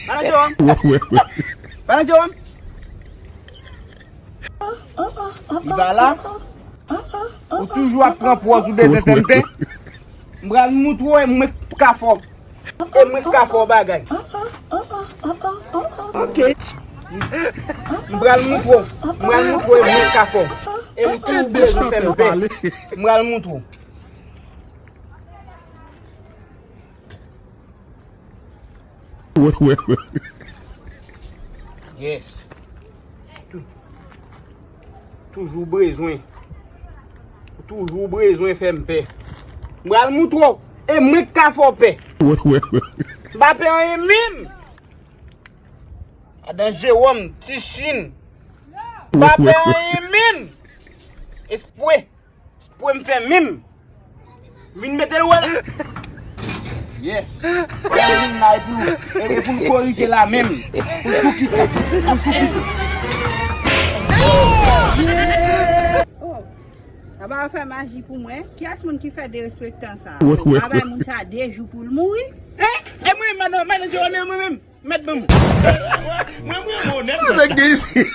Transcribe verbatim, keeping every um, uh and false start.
Madan Jewòm. Madan Jewòm. Li pa la. Ou toujou ap pran pòz ou bezwen fè m pè. M pral moutre w e mwen k ka fè w. E mwen k ka fè w bagay. Ok. M pral moutre w. M pral moutre w e mwen k ka fè w. E ou toujou bezwen fè m pè. M pral moutre w. Yes. Tou-, toujou bezwen. Toujou bezwen fè m pè. M pral moutre w. E mwen k ka fè w pè. M pa pè anyen menm. Adan Jewòm, Ti Chin. M pa pè anyen menm. Espwe. Pou m fè menm. Vin mete l wè la. Yes. Mwen vin la e pou, e pou l korije la menm. Pou l tou kite. Pou l tou kite. Oh. Aba fè maji pou mwen. Kiyès moun ki fè derespektan sa? Aba moun sa de jou pou l mouri. Eh, e mwen menm, madan, madan Jewòm, mwen menm. Mèt ban m. Mwen, mwen, mwen, onèt. Sa k gen isi?